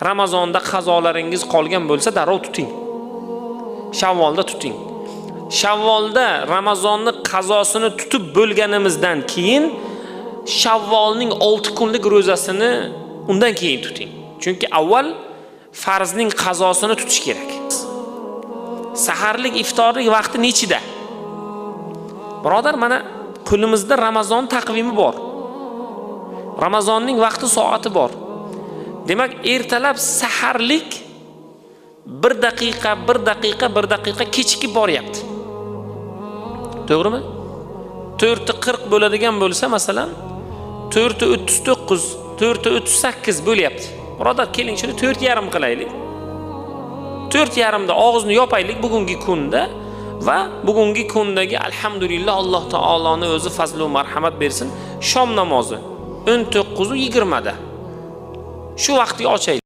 Ramazonda qazolaringiz qolgan bo'lsa, darrov tuting. Shavvolda tuting. Shavvolda Ramazonni qazosini tutib bo'lganimizdan keyin Shavvolning 6 kunlik ro'zasini undan keyin tuting. Chunki avval farzning qazosini tutish kerak. Saharlik, iftorlik vaqti nechida? Birodar, mana qo'limizda Ramazon taqvimi bor. Ramazonning vaqti soati bor. Demak, ertalab saharlik 1 daqiqa, 1 daqiqa, 1 daqiqa kechikib boryapti. To'g'rimi? 4:40 bo'ladigan bo'lsa, masalan, 4:39, 4:38 bo'lyapti. Birodar, keling shuni 4:30 qilaylik. 4:30 da og'izni yopaylik bugungi kunda va bugungi kundagi, alhamdulillah, Alloh taoloni o'zi fazlu marhamat bersin, shom namozi 19:20 da. Shu vaqtga ochaylik.